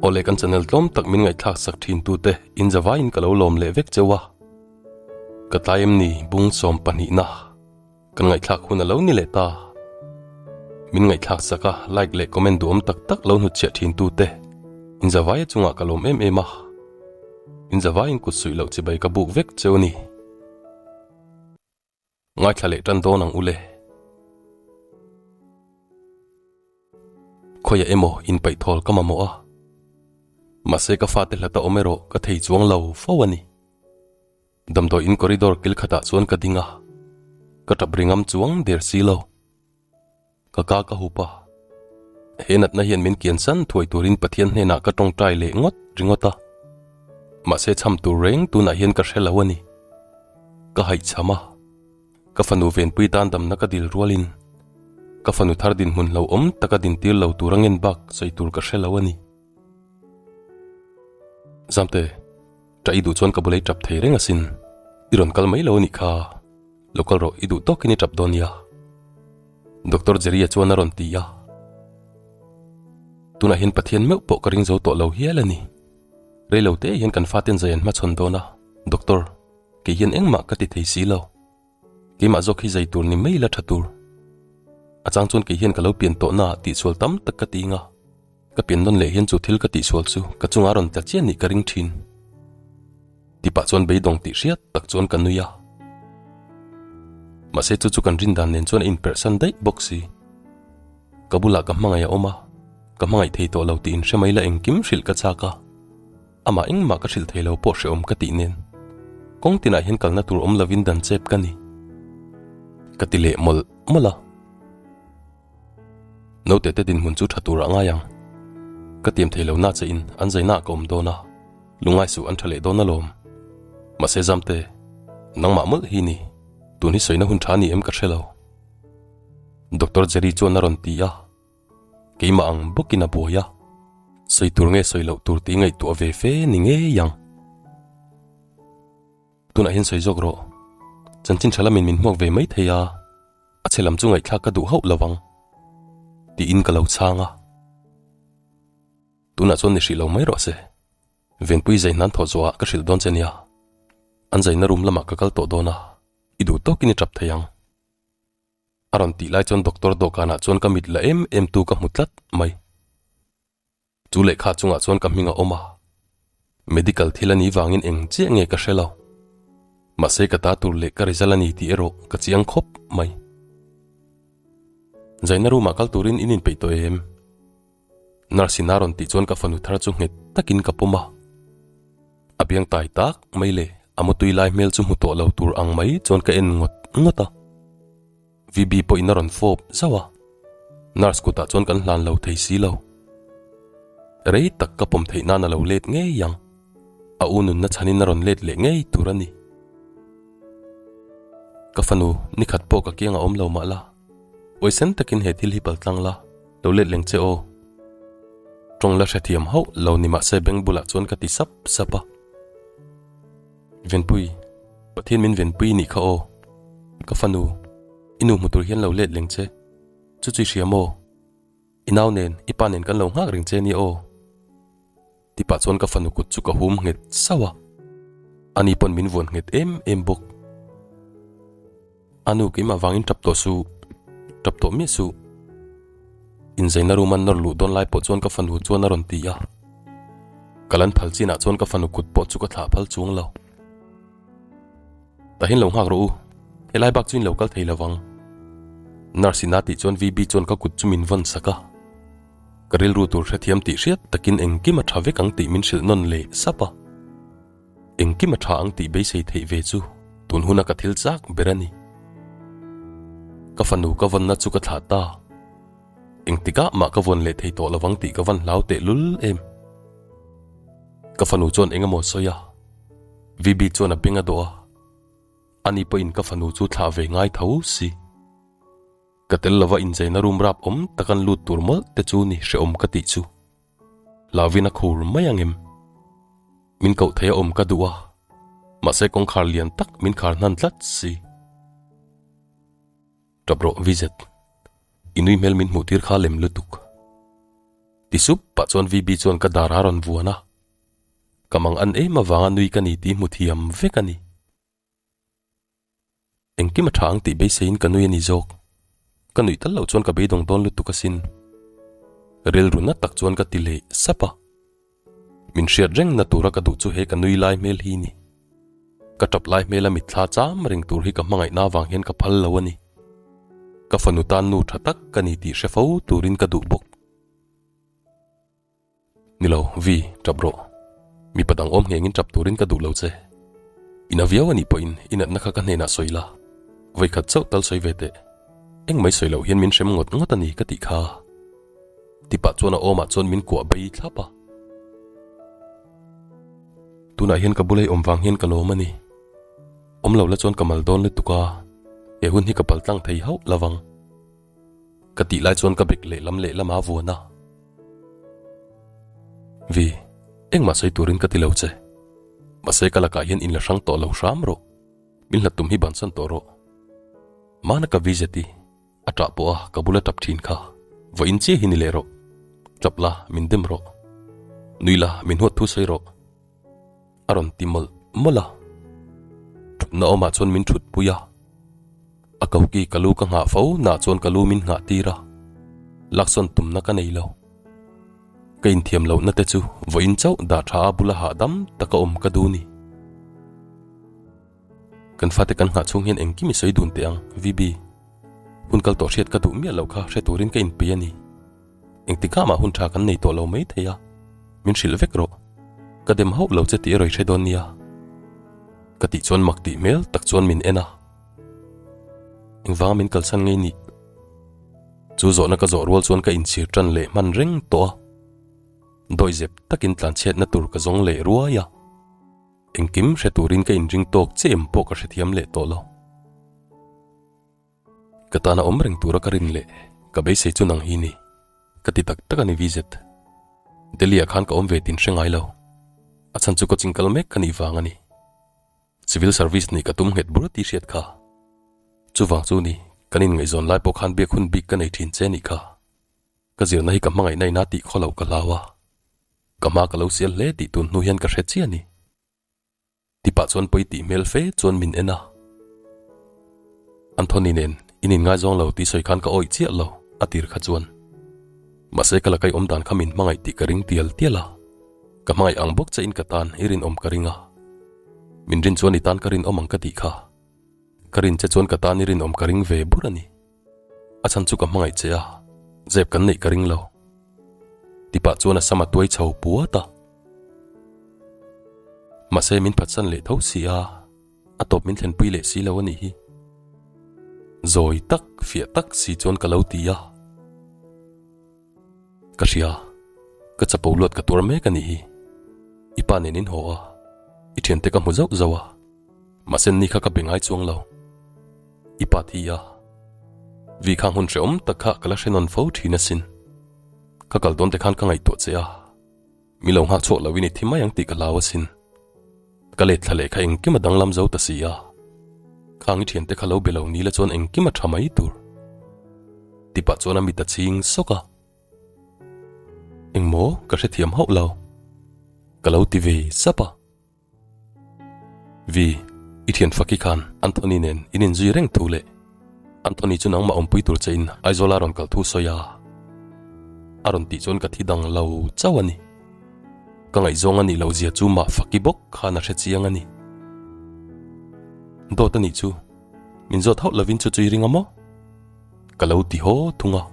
Awle kan channel tlawm tak min ngaihthlak sak thin tute in zavaiin ka lo lawm leh vek cheu a. Ka tlai em ni bung 12 na kan ngaihthlak hun a lo ni leh ta. Min ngaihthlak sak a like leh comment duhawm tak tak lo hnutchhiah thin tute in zavaia chungah ka lawm em em a. In zavaiin kut suih loh chibai ka buk vek cheu a ni. Ngaithla leh tan dawn ang ule. Khawiah emaw inpaih thawl ka mamawh a, mahse ka fate hlata awm erawh ka thei chuang lo fo a ni. Damdawi in corridor kil khatah chuan ka ding a, ka tap ringam chuang der si lo. Ka ka ka hup a, he natna hian min kian san thuai turin Pathian hnenah ka tawngtai leh ngawt ringawt a. Mahse chham tur reng tunah hian ka hre lo a ni. Ka haihchham a, ka fanu venpui tan damna ka dil rualin ka fanu thar dinhmun hlauhawm taka dintir lo tur a ngen bak sawi tur ka hre lo a ni. Zamte, ṭah i duh chuan ka bulei ṭap thei reng asin. I rawn kal mai lo a nih kha. Lo kal rawh, i duh tawkin i ṭap dawn nia. Doctor Jerry-a chuan a rawn ti a. Tunah hian Pathian meuh pawh ka ring zo tawh lo hial a ni. Rei lo te hian kan faten zai an hmachhawn dawn a, Doctor, kei hian engmah ka ti thei si lo. Keimah zawk hi zai tur ni mai la tha tur. A chang chuan kei hian ka lo pian tawh na tihsual tam tak ka ti nga. Ka pian nawn leh hian chu thil ka tihsual chu ka chungah rawn tla chiah nih ka ring thin. Tipah chuan beidawng tih hriat tak chuan ka nui a. Mahse chu chu kan rin dan nen chuan a inperhsan daih bawk si. Ka bulah ka hmangaih a awm a, ka hmangaih thei tawh lo tih inhre mai la engkim hrilh ka chak a. Amah engmah ka hrilh thei lo pawh hrehawm ka tih nen kawng tinah hian kalna tur awm lovin dan chep ka ni. Ka ti leh mawlh mawlh a. Naute te dinhmun chu tha turah ngai ang. Ka tiam thei lo na che in an zaina ah ka awm dawn a, lungngai suh an tha leh dawn alawm. Mahse Zamte, nangmah mawlh hi ni, tun hi sawina hun tha ni em ka hre lo. Doctor Jerry chuan a rawn ti a, keimah ang bawkin a buai a, sawi tur nge sawi loh tur tih ngaihtuah ve fe ni ngei ang. Tunah hian sawi zawk rawh, chanchin tha lamin min hmuak ve mai thei a. A chhe lam chu ngaihthlak ka duh hauh lo ang, tiin ka lo chhang a. Tunah chuan ni hrih lo mai rawh se. Venpui zai hnan thawh zawhah ka hrilh dawn che nia. An zaina room lamah ka kal tawh dawn a, i duh tawkin i tap thei ang. A rawn tih lai chuan doctor dawhkanah chuan ka mit la em em tu ka hmu tlat mai. Chu lehkha chungah chuan ka hming a awm a, medical thil a nih vangin eng chiah nge ka hre lo. Mahse ka ta tur leh ka result a ni tih erawh ka chiang khawp mai. Zaina room ah kal turin in inpeih tawh em? Nurse in a rawn tih chuan ka fanu thar chu nghet takin ka pawm a. A biang tai tak mai leh a mutui lai hmel chu hmu tawh lo tur ang mai chuan ka en ngawt ngawt a. VB pawhin a rawn fawp zauh a, nurse kutah chuan kan hlan lo thei si lo. Rei tak ka pawm theih nan a lo let ngei ang, a u nunna chhanin a rawn let leh ngei tur a ni. Ka fanu, nikhat pawh ka kiang a awm lo mah la, uaisen takin he thil hi paltlang la, lo let leng che aw. Tawng la hrethiam hauh lo ni mahse beng bulah chuan ka ti sap sap a. Venpui, Pathian min venpui nih kha aw. Ka fanu, i nu hmu tur hian lo let leng che. Chu chu i hria maw? I nau nen, i pa nen kan lo nghak reng che nia aw. Tipah chuan ka fanu kut chu ka hum nghet sauh a. Ani pawn min vuan nghet em em bawk. A nu keimah vangin tap tawh suh, tap tawh miah suh. Inzaina room a nawr luh dawn lai pawh chuan ka fanu chuan a rawn ti a. Ka lan phal chinah chuan ka fanu kut pawh chu ka thlah phal chuang lo. Tahin lo nghak rawh u, helai bak chu in lo kal thei lovang. Nurse in a tih chuan VB chuan ka kut chu min vawn sak a. Ka rilru tur hrethiam tih hriat takin engkim a tha vek ang tih min hrilh nawn leh sap a. Engkim a tha ang tih beisei theih ve chu tun huna ka thil chak ber a ni. Ka fanu ka vawnna chu ka thlah ta. Engtikah mah ka vawn leh thei tawh lovang tih ka van hlau teh lul em. Ka fanu chuan eng emaw sawi a, VB chuan a beng a dawh a, ani pawhin ka fanu chu thlah ve ngai tho si. Ka tel lova incheina room rap awm tak an lut tur mawlh te chu ni hrehawm ka tih chu. Hlauhin a khur mai ang em? Min koh thei a awm ka duh a, mahse kawngkhar lian tak min khar hnan tlat si. Tap rawh Vizet, i nui hmel min hmuh tir kha lem lutuk. Ti sup pah chuan VB chuan ka dar a rawn vuan a. Ka mang an em avanga nui ka ni tih hmu thiam vek a ni. Engkim a tha ang tih beiseiin ka nui a ni zawk. Ka nuih tal loh chuan ka beidawng dawn lutuk asin. Rilru na tak chuan ka ti leh sap a. Min hriat reng na tura ka duh chu he ka nui lai hmel hi ni. Ka tap lai hmela mitthla cham reng tur hi ka hmangaihna avang hian ka phal lo a ni. Ka fanu tan nu tha tak ka ni tih hre fo turin ka duh bawk. Ni lo, Vi, tap rawh. Mipa dang awm nghengin tap turin ka duh lo che. I na viau a nih pawhin i natna kha ka hnenah sawi la. Vawikhat chauh tal sawi ve teh. Eng mai sawi loh hian min hrem ngawt ngawt a ni ka tih kha. Tipah chuan a awmah chuan min kuah bei thlap a. Tunah hian ka bula i awm vang hian ka lawm a ni. Awm lo la chuan ka mal dawn lutuk a, he hun hi ka pal tlang thei hauh lo vang. Ka tih lai chuan ka bek lehlam lehlam a vuan a. Vi, engmah sawi turin ka ti lo che. Mahse ka lakah hian inla hrang tawh lo hram rawh. Min hlat tum hi bansan tawh rawh. Mana ka VZ i a tah pawh a ka bula tap thin kha. Vawiin chiah hi ni leh rawh. Tap la, min dem rawh. Nui la, min huat thu sawi rawh. A rawn ti mawlh mawlh a. Thutna awmah chuan min thut pui a. A koki ka lu ka nghah fo nah chuan ka lu min nghah tir a. Laksawn tumna ka nei lo. Ka inthiam lohna te chu vawiin chauh dah tha a bula hahdam taka awm ka duh ni. Kan fate kan nghah chhung hian engkim i sawi dun teh ang, VB. Hun kal tawh hriat ka duh miah loh kha hre turin ka inpeih a ni. Engtikah mah hun tha kan nei tawh lo mai thei a, min hrilh vek rawh. Ka dem hauh lo che tih i rawi hre dawn nia. Ka tih chuan mak tih hmel tak chuan min en a. Engvanga min kalsan ngei nih? Chu zawhna ka zawh rual chuan ka inchhir tan leh hman reng tawh a. Dawihzep takin tlanchhiatna tur ka zawng leh ruai a. Engkim hre turin ka inring tawk che em pawh ka hrethiam leh tawh lo. Ka tana awm reng tura ka rin leh ka beisei chu nang hi ni. Ka ti tak tak a ni VZ. Delhi ah khan ka awm ve tin hre ngai lo. A chhan chu coaching kal mek ka nih vang a ni. Civil service nih ka tum nghet bur tih hriat kha. Chuvang chu ni, kan inngaihzawn lai pawh khan biak hun bik ka nei thin che nih kha. Ka zirna hi ka hmangaihna ina tih khaw loh ka hlau a. Ka hma ka lo sial hle tih tun hnu hian ka hre chiah a ni. Tipah chuan pawi tih hmel fe chuan min en a. Anthony nen in inngaizawng lo tih sawi khan ka awih chiah lo a tir kha chuan. Mahse ka la kai awm dan kha min hmangaih tih ka ring tial tial a. Ka hmangaih ang bawk che in ka tan i rinawm ka ring a. Min rin chuan i tan ka rinawm ang ka tih kha. Ka rin che chuan ka tan i rinawm ka ring ve bur a ni. A chhan chu ka hmangaih che a, zep kan neih ka ring lo. Tipah chuan a sam a tuai chho puat a. Mahse min phatsan leh tho si a, a tawp min thlenpui leh si lo a nih hi. Zawi tak, fiah tak si chuan ka lo ti a. Ka hria, ka chapo luat ka tuar mek a nih hi. I pa nen in haw a, i thiante ka hmu zauh zauh a. Mahse ni kha ka be ngai chuang lo. I pa thi a, vi kha hmun hrehawm tak kha ka la hre nawn fo thin asin. Ka kal dawn te khan ka ngaihtuah che a, mi lo nghak chhuak loin i thi mai ang tih ka hlau asin. Ka let thla leh kha engkim a danglam zo ta si a, khang i thiante kha lo be lo ni la chuan engkim a tha mai tur. Tipah chuan a mit a chhing sawk a. Engmaw ka hrethiam hauh lo. Ka lo ti ve sap a. Vi, i thian Faki khan Anthony nen in inzui reng thu leh Anthony chu nangmah awmpui tur che in Aizawl a rawn kal thu sawi a, a rawn tih chuan ka thi dang lo chauh a ni. Ka ngaihzawng a nih loh zia chu mah Faki bawk khan a hre chiang a ni. Dawt a nih chu, min zawt hauh lovin chu chu i ring a maw? Ka lo ti haw thung a.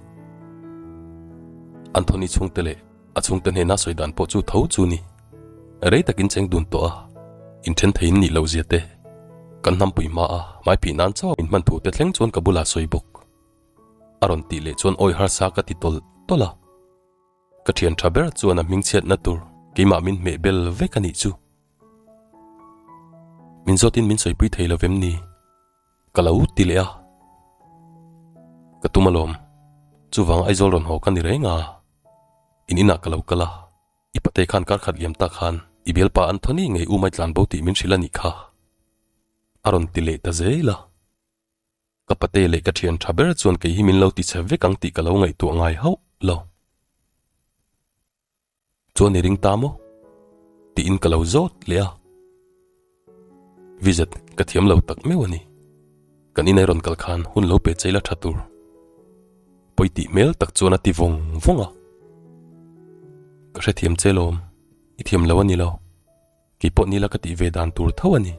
Anthony chhungte leh A chhungte hnena sawi dan pawh chu tho chu ni. Rei takin cheng dun tawh a, inthen theiin nih loh zia te, kan hnampui hma a hmai phih nan chauh min hman thu te thleng chuan ka bulah sawi bawk. A rawn tih leh chuan awi harsa ka ti tawlh tawlh a. Ka thian tha ber chuan a hmingchhiatna tur keimah min hmeh bel vek a nih chu. Min zawtin min sawipui thei lo vem ni? Ka lo ti leh a. Ka tum alawm. Chuvang Aizawl rawn haw ka ni reng a. In inah ka lo kal a, i pate khan kar khat liam tak khan i bialpa Anthony ngei u mai tlan bo tih min hrilh a nih kha. A rawn ti leh ta zel a. Ka pate leh ka thian tha ber chuan kei hi min lo ti chhe vek ang tih ka lo ngaihtuah ngai hauh lo. Chuan i ring ta maw? Tiin ka lo zawt leh a. Vizet ka thiam lo tak meuh a ni. Kan inai rawn kal khan hun lo pe chei la tha tur. Pawi tih hmel tak chuan a ti vawng vawng a. Ka hrethiam che lawm, i thiam lo a ni lo. Kei pawh nila ka tih ve dan tur tho a ni.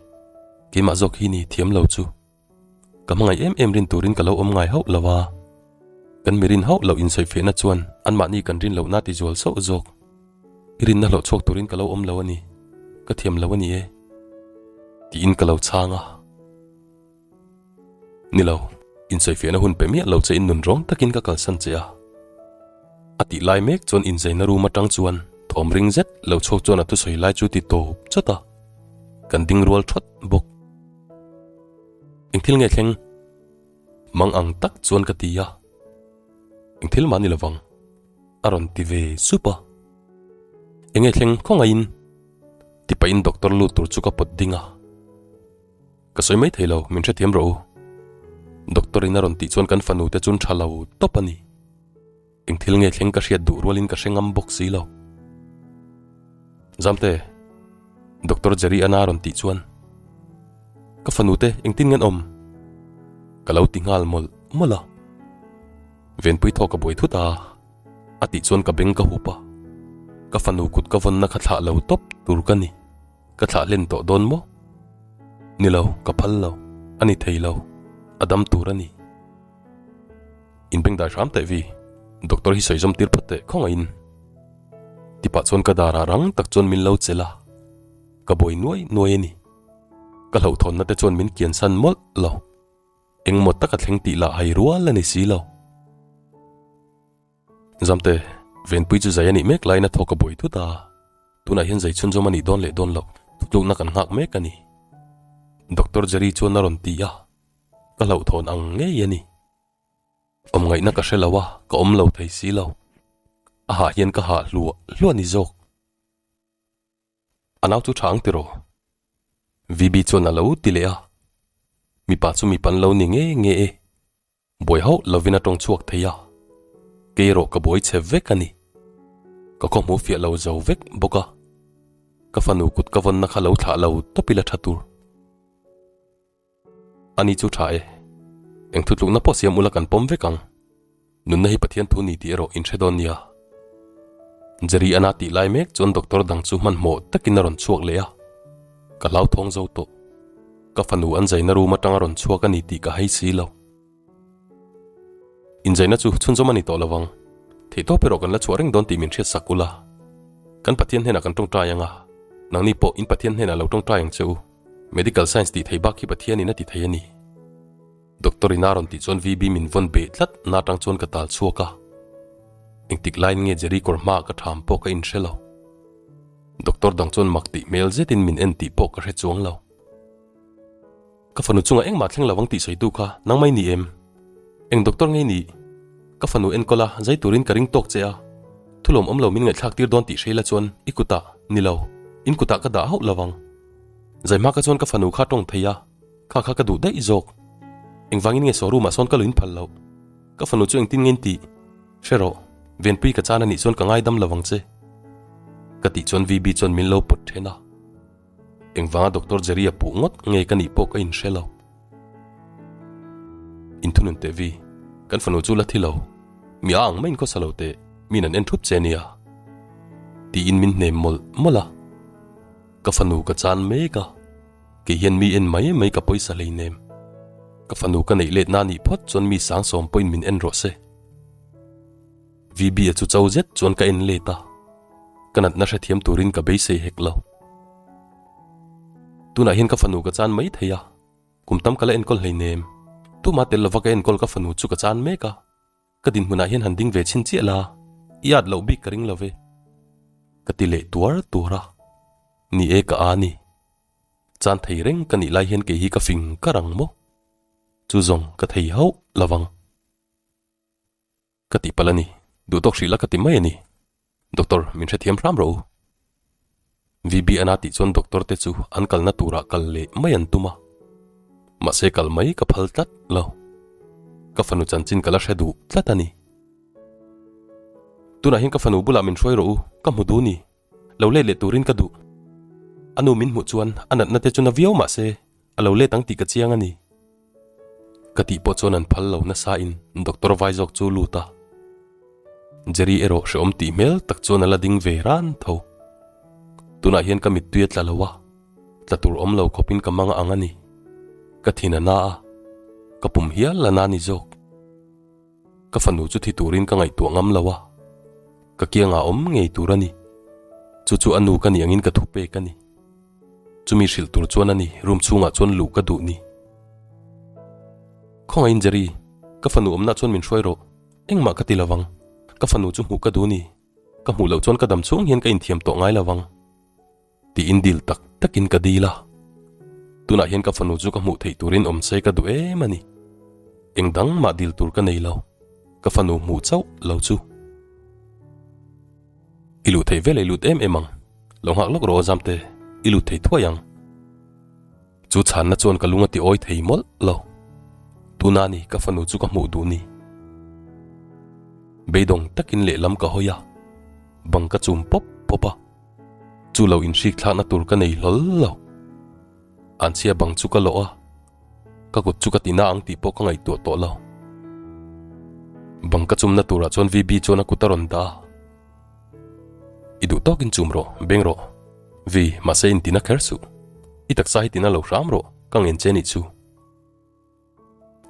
Keimah zawk hi ni thiam lo chu. Ka hmangaih em em rin turin ka lo awm ngai hauh lo a. Kan mi rin hauh loh insawifiahna chuan anmahni kan rin lohna ti zual sauh zawk. I rinna hlawh chhuak turin ka lo awm lo a ni. Ka thiam lo a ni e. Tiin ka lo chhang a. Ni lo, insawifiahna hun pe miah lo che in nun rawng takin ka kalsan che a. A tih lai mek chuan inzaina room atang chuan thawm ring zet lo chhuak chuan a thusawi lai chu ti tawp chawt a. Kan ding rual thawt bawk. Eng thil nge thleng? Mang ang tak chuan ka ti a. Eng thil mah ni lovang, a rawn ti ve sup a. Eng nge thleng khawngaihin? Ti pahin doctor lut tur chu ka pawt ding a. Ka sawi mai thei lo, min hrethiam rawh u. Doctor in a rawn tih chuan kan fanu te chun tha lo tawp a ni. Eng thil nge thleng ka hriat duh rualin ka hre ngam bawk si lo. Zamte, Doctor Jerry Ana rawn tih chuan, Ka fanu te engtin nge an awm? Ka lo ti nghal mawlh mawlh a. Venpui thaw ka buai thut a, a tih chuan ka beng ka hup a. Ka fanu kut ka vawnna kha thlah lo tawp tur ka ni. Ka thlah hlen tawh dawn maw? Ni lo, ka phal lo. A ni thei lo. A dam tur a ni. Inbengdai hram teh vi. Doctor hi sawi zawm tir phawt teh khawngaihin. Tipah chuan ka darah rang tak chuan min lo chelh a, ka buai nuai nuai a ni. Ka hlauhthawnna te chuan min kiansan mawlh lo. Engmaw taka thleng tih lah hai rual a ni si lo. Zamte, Venpui chu zai a nih mek laiin a thawk a buai thut a. Tunah hian zai chhunzawm a nih dawn leh dawn loh thutlukna kan nghak mek a ni. Doctor Jerry chuan a rawn ti a. Ka hlauhthawn ang ngei a ni. Awm ngaihna ka hre lo a, ka awm lo thei si lo. A hah hian ka hah hluah hluah ni zawk. A nau chu tha ang tiraw? VB chuan a lo ti leh a. Mipa chu mipa an lo ni nge nge e. Buai hauh lovin a tawng chhuak thei a. Kei erawh ka buai chhe vek a ni. Ka khaw hmu fiah lo zo vek bawk a. Ka fanu kut ka vawnna kha lo thlah lo tawp ila tha tur. Ani chu tha e. Eng thutlukna pawh siam ula kan pawm vek ang. Nunna hi Pathian thu ni tih erawh in hre dawn nia. Jerry ana tih lai mek chuan doctor dang chu hmanhmawh takin a rawn chhuak leh a. Ka hlauthawng zo tawh. Ka fanu an zaina room atang a rawn chhuak a ni tih ka hai si lo. Inzaina chu chhunzawm a ni tawh lovang. Theihtawp erawh kan la chhuah reng dawn tih min hriat sak ula. Kan Pathian hnenah kan tawngtai ang a, nangni pawh in Pathian hnenah lo tawngtai ang che u. Medical science tih thei bak hi Pathianin a ti thei a ni. Doctor in a rawn tih chuan VB min vawn beh tlat na atang chuan ka tal chhuak a. Engtik laiin nge Jerry kawr hmaah ka tham pawh ka inhre lo. Doctor dang chuan mak tih hmel zetin min en tih pawh ka hre chuang lo. Ka fanu chungah engmah thleng lo ang tih sawitu kha nangmah i ni em? Eng doctor nge i nih? Ka fanu enkawl a, zai turin ka ring tawk che a. Thulawm awm lo min ngaihthlak tir dawn tih hreila chuan i kutah, ni lo, in kutah ka dah hauh lo ang. Zai hma ka chuan ka fanu kha tawng thei a, kha kha ka duh daih zawk. Engvangin nge saw room ah sawn ka luin phal loh? Ka fanu chu engtin nge in tih? Hre rawh, Venpui ka chan a nih chuan ka ngaidam lo ang che. Ka tih chuan VB chuan min lo pawt then a. Engvanga Doctor Jerry a puh ngawt nge ka nih pawh ka inhre lo. Inthunun teh vi, kan fanu chu la thi lo. Mi a ang maiin khawsa lo teh, min an en thup che nia. Tiin min hnem mawlh mawlh a. Ka fanu ka chan mek a, kei hian mi en mai mai ka pawisa hleinem. Ka fanu ka neih letna nih phawt chuan mi sangsawm pawhin min en rawh se. VB-a chu cho zet chuan ka en let a, ka natna hrethiam turin ka beisei hek lo. Tunah hian ka fanu ka chan mai thei a, kum tam ka la enkawl hleinem. Tuma tel lova ka enkawl ka fanu chu ka chan mek a, ka dinhmunah hian han ding ve chhin chiah la, i at loh bik ka ring lo ve. Ka ti leh tuar tuar a, ni e ka a ni. Chan thei reng ka nih lai hian kei hi ka fing kar ang maw? Chu zawng ka thei hauh lovang. Ka tihpalh a ni, duh tawk hrih la ka ti mai a ni. Doctor, min hrethiam hram rawh u. VB ana tih chuan doctor te chu an kalna turah kal leh mai an tum a. Mahse kal mai ka phal tlat lo. Ka fanu chanchin ka la hre duh tlat a ni. Tunah hian ka fanu bulah min hruai rawh u, ka hmu duh ni. Lo let leh turin ka duh. A nu min hmuh chuan a natna te chu na viau mah se a lo let ang tih ka chiang a ni. Ka tih pawh chuan an phal lo nasa in doctor vai zawk chu lut a. Jerry erawh hrehawm tih hmel tak chuan a la ding ve ran tho. Tunah hian ka mittui a tla lo a, tla tur awm lo khawpin ka mang ang a ni. Ka thin a na a, ka pum hial a na ni zawk. Ka fanu chu thi turin ka ngaihtuah ngam lo a, ka kiangah awm ngei tur a ni. Chu chu a nu ka nih angin ka thu pek a ni. Chumi hrilh tur chuan a ni room chhungah chuan luh ka duh ni. Khawngaihin Jerry, ka fanu awmna chuan min hruai rawh. Engmah ka ti lovang. Ka fanu chu hmuh ka duh ni. Ka hmuh loh chuan ka dam chhung hian ka inthiam tawh ngai lovang. Tiin dil tak takin ka dil a. Tunah hian ka fanu chu ka hmuh theih turin awm se ka duh em a ni. Eng dang mah dil tur ka nei lo, ka fanu hmuh chauh lo chu. I luh theih veleh i lut em em ang, lo nghak lawk rawh aw Zamte, i lut thei thuai ang. Chu chhanna chuan ka lung a ti awi thei mawlh lo. Tuna ni ka fanu chu ka hmuh duh ni. Beidawng takin lehlam ka hawi a, bang ka chum pawp pawp a. Chu lo inhrik thlakna tur ka nei hlawl lo. Anchhia bang chu ka lawh a, ka kut chu ka tina ang tih pawh ka ngaihtuah tawh lo. Bang ka chumna turah chuan VB chuan a kut a rawn dah a. I duh tawkin chum rawh, beng rawh. V, mahse intina kher suh. I taksa hi tina lo hram rawh, ka ngen che nih chu.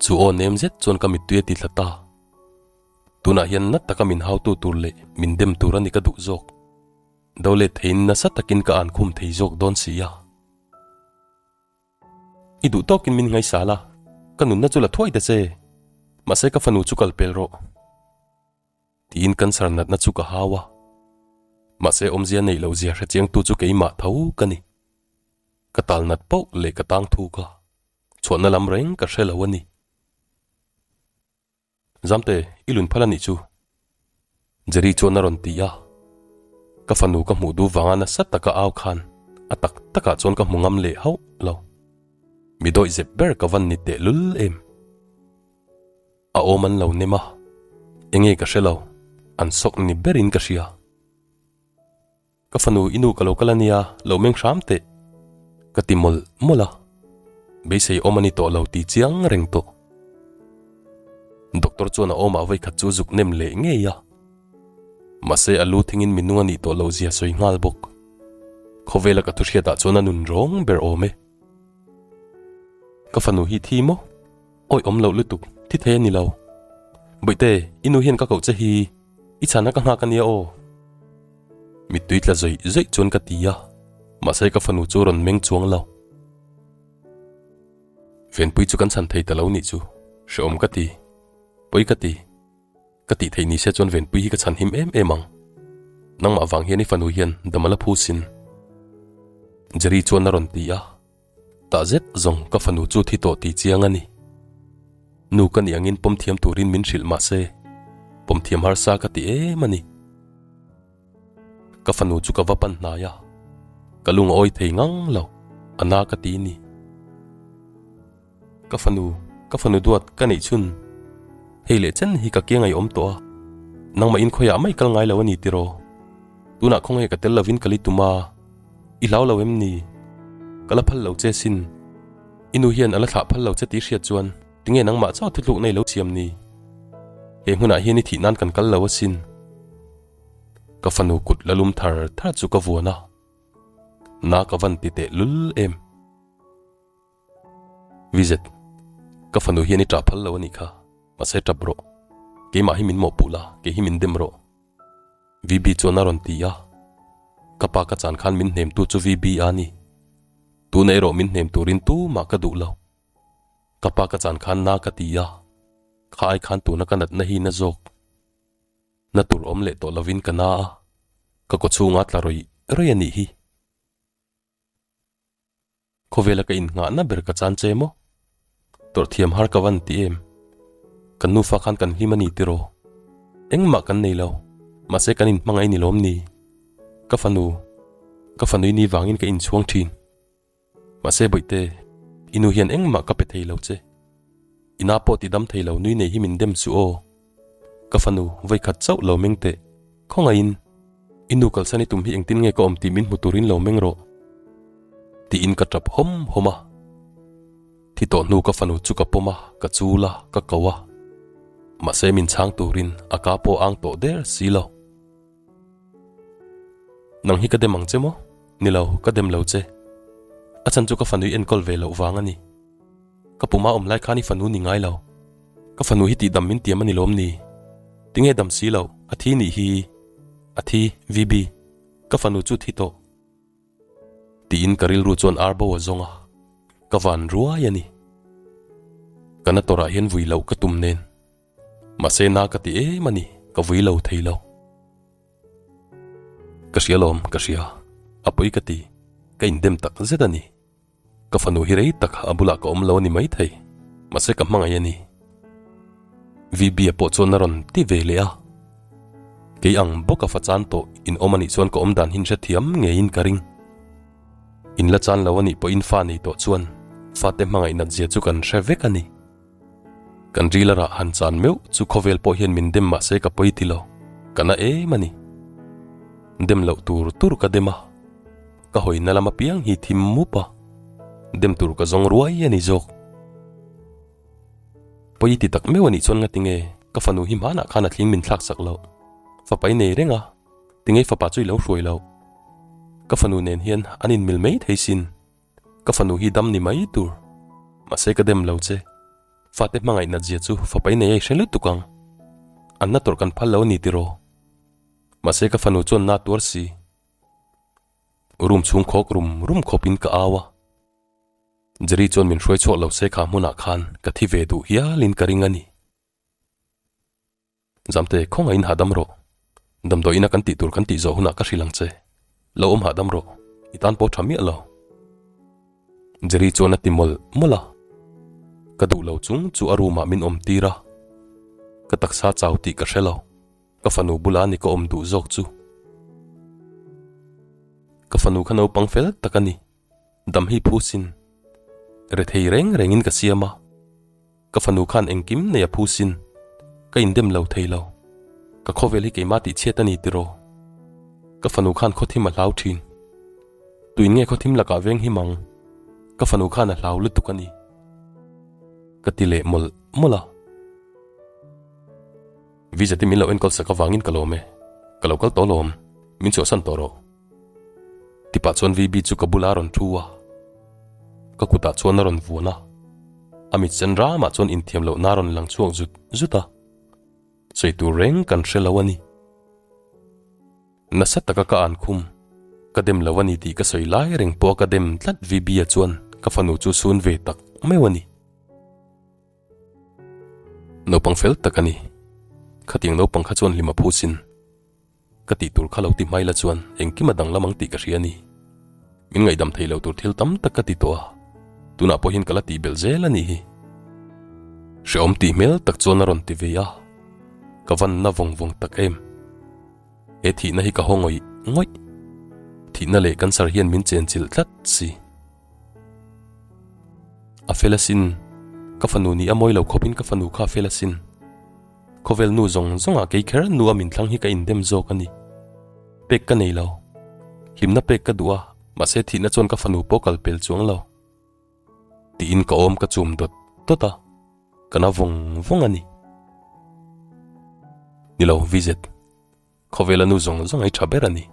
Chu aw nem zet chuan ka mittui a ti thla ta. Tunah hian nat taka min hautu tur leh min dem tur a ni ka duh zawk. Do let theiin nasa takin ka an khum thei zawk dawn si a. I duh tawkin min ngaisal a, ka nunna chu la thuai ta che. Mahse ka fanu chu kal pel rawh. Tiin cancer natna chu ka hau a. Mahse awmzia neih loh zia hrechiangtu chu keimah tho ka ni. Ka tal nat poh leh ka tang thuk a, chhuahna lam reng ka hre lo a ni. Zamte, i lun phal a nih chu. Jerry chuan a rawn ti a. Ka fanu ka hmuh duh vanga nasa taka au khan a tak takah chuan ka hmu ngam leh hauh lo. Mi dawih zep ber ka van ni teh lul em. A awm an lo nem a, enge ka hre lo, an sawk ni berin ka hria. Ka fanu i nu ka lo kal a nia, lo meng hram teh, ka ti mawlh mawlh a. Beisei awm a ni tawh lo ti chiang reng tawh. Doctor chuan a awmah vawikhat chu zuk nem leh ngei a. Mahse a lu thingin mi nung a nih tawh loh zia sawi nghal bawk. Khawvela ka thuhriatah chuan a nun rawng ber awm e. Ka fanu hi thi maw? Awi awm loh lutuk, thi thei a ni lo. Bawihte, i nu hian ka koh che hi, i chhana ka nghak a nia aw. Mittui tla zawih zawih chuan ka ti a, mahse ka fanu chu rawn meng chuang lo. Venpui chu kan chhan thei ta lo nih chu, hrehawm ka ti, pawi ka ti. Ka tih theih ni se chuan Venpui hi ka chhan him em em ang. Nangmah vang hian i fanu hian dam a la phu sin. Jerry chuan a rawn ti a. Tah zet zawng ka fanu chu thi tawh tih chiang a ni. Nu ka nih angin pawm thiam turin min hrilh mah se, pawm thiam harsa ka ti em a ni. Ka fanu chu ka va pan hnai a, ka lung a awi thei ngang lo, a na ka ti ni. Ka fanu, ka fanu duat ka neih chhun. Hei leh chen hi ka kiang a i awm tawh a, nangmah in khawiah mai kal ngai lo a ni tiraw? Tunah khawnge ka tel lovin ka li tum a, i hlau lo em ni? Ka la phal lo che sin. I nu hian a la thlah phal lo che tih hriat chuan tinge nangmah chauh thuthlukna i lo siam ni? He hmunah hian i thih nan kan kal lo asin. Ka fanu kut la lum thar thar chu ka vuan a, na ka van ti teh lul em. Vizet, ka fanu hian i ṭah phal lo a nih kha, mahse ṭap rawh. Keimah hi min mawhpuh la, kei hi min dem rawh. VB chuan a rawn ti a, ka pa ka chan khan min hnemtu chu VB a ni. Tuna erawh min hnem turin tumah ka duh lo. Ka pa ka chan khan na ka ti a, kha ai khan tuna ka natna hi na zawk. Na tur awm leh tawh lovin ka na a, ka kawchhunga tla rawih rawih a nih hi. Khawvela ka innghahna ber ka chan che maw? Tawrh thiam har ka van ti em? Kan nufa khan kan hlim a ni tiraw? Engmah kan nei lo, mahse kan inhmangaih ni lawm ni? Ka fanu, ka fanui ni vangin ka inchhuang thin. Mahse Bawihte, i nu hian engmah ka pe thei lo che. I na pawh ti dam thei lo nui nei hi min dem suh aw. Ka fanu, vawikhat chauh lo meng teh. Khawngaihin, i nu kalsan i tum hi engtin nge ka awm tih min hmu turin lo meng rawh. Tiin ka tap hawm hawm a. Thi tawh hnu ka fanu chu ka pawm a, ka chul a, ka ko a. Mahse min chhang turin a ka pawh ang tawh der si lo. Nang hi ka dem ang che maw? Ni lo, ka dem lo che. A chhan chu ka fanu i enkawl ve loh vang a ni. Ka puma awm lai khan i fanu ni ngai lo. Ka fanu hi tihdam min tiam a ni lawm ni? Tinge dam si lo, a thi nih hi. A thi, VB. Ka fanu chu thi tawh. Tiin ka rilru chuan ar bo a zawng a, ka van ruai a ni. Ka na tawrah hian vui loh ka tum nen. Mahse na ka ti em a ni, ka vui lo thei lo. Ka hria lawm, ka hria. A pawi ka ti, ka indem tak zet a ni. Ka fanu hi rei tak a bulah ka awm lo a ni maithei, mahse ka hmangaih a ni. VB-a pawh chuan a rawn ti ve leh a. Kei ang bawk a fa chan tawh in awm a nih chuan ka awm dan hi in hrethiam ngeiin ka ring. In la chan lo a nih pawhin fa nei tawh chuan fate hmangaih nat zia chu kan hre vek a ni. Kan ril a rah han chan meuh chu khawvel pawh hian min dem mahse ka pawi ti lo, ka na em a ni. Dem loh tur tur ka dem a. Ka hawina lam apiang hi thim mup a, dem tur ka zawng ruai a ni zawk. Pawi ti tak meuh a nih chuan ngati nge ka fanu hi hmanah khan a thling min thlak sak loh. Fapa i nei reng a, tinge fapa chu i lo hruai loh. Ka fanu nen hian an inmil mai thei sin. Ka fanu hi dam ni mai tur. Mahse ka dem lo che. Fate hmangaih nat zia chu fapa i nei a i hre lutuk ang. An na tawrh kan phal lo a ni tiraw. Mahse ka fanu chuan na tuar si. Room chhung khawk rum rum khawpin ka au a. Jerry chuan min hruai chhuak lo se kha hmunah khan ka thi ve duh hialin ka ring a ni. Zamte, khawngaihin hahdam rawh. Damdawiina kan tih tur kan tih zawh hunah ka hrilh ang che. Lo awm hahdam rawh, i tan pawh tha miah lo. Jerry chuan a ti mawlh mawlh a. Ka duh lo chung chu a room ah min awm tir a. Ka taksa chau tih ka hre lo. Ka fanu bula ni ka awm duh zawk chu. Ka fanu kha naupang fel tak a ni. Dam hi phusin. Rethei reng rengin ka siam a. Ka fanu khan engkim nei a phusin. Ka indem lo thei lo. Ka khawvel hi keimah tih chhiat a ni tiraw. Ka fanu khan khawthim a hlau thin. Tuin nge khawthim lakah veng him ang? Ka fanu khan a hlau lutuk a ni. Ka ti leh mawlh mawlh a. Visa te min lo enkawl sak avangin ka lawm e. Ka lo kal tawh lawm. Min chhuahsan tawh rawh. Tipah chuan VB chu ka bulah a rawn thu a. Ka kutah chuan a rawn vuan a. A mit sen ramah chuan inthiam lohna a rawn lang chhuak zut zut a. Sawi tur reng kan hre lo a ni. Nasa taka ka an khum. Ka dem lo a ni tih ka sawi lai reng pawh a ka dem tlat VB-a chuan ka fanu chu sun ve tak meuh a ni. Naupang fel tak a ni. Khatiang naupang kha chuan hlim a phu sin. Ka tih tur kha lo ti hmai la chuan engkim a danglam ang tih ka hria a ni. Min ngaihdam thei lo tur thil tam tak ka ti tawh a, tunah pawhin ka la tih belh zel a nih hi. Hrehawm tih hmel tak chuan a rawn ti ve a, ka van na vawng vawng tak em. He thihna hi ka haw ngawih ngawih. Thihna leh cancer hian min chenchilh tlat si. A fel asin. Ka fanu nih a mawi lo khawpin ka fanu kha a fel asin. Khawvel nu zawng zawngah kei kher nu a min thlang hi ka indem zawk a ni. Pek ka nei lo. Hlimna pek ka duh a, mahse thihna chuan ka fanu pawh kal pel chuang lo. Tiin ka awm ka chum dawt dawt a, ka na vawng vawng a ni. Ni lo, VZ. Khawvela nu zawng zawng ei tha ber a ni.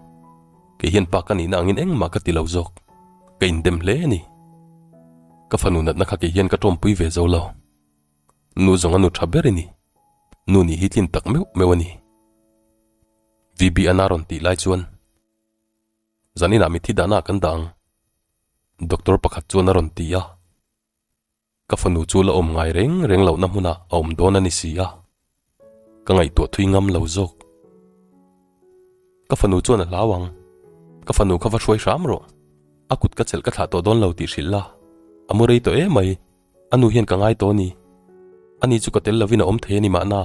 Kei hian pa ka nihna angin engmah ka ti lo zawk. Ka indem hle a ni. Ka fanu natna kha kei hian ka tawmpui ve zo lo. Nu zawng a nu tha ber i ni. Nu nih hi tlin tak meuh meuh a ni. VB a na rawn tih lai chuan zaninah mitthi dahna ah kan dah ang. Doctor pakhat chuan a rawn ti a. Ka fanu chu la awm ngai reng reng lohna hmunah a awm dawn a ni si a, ka ngaihtuah thui ngam lo zawk. Ka fanu chuan a hlau ang, ka fanu kha va hruai hram rawh, a kut ka chelh ka thlah tawh dawn lo tih hrilh la, a mu rei tawh em mai, a nu hian ka ngai tawh a ni. Ani chu ka tel lovin a awm thei a ni mahna,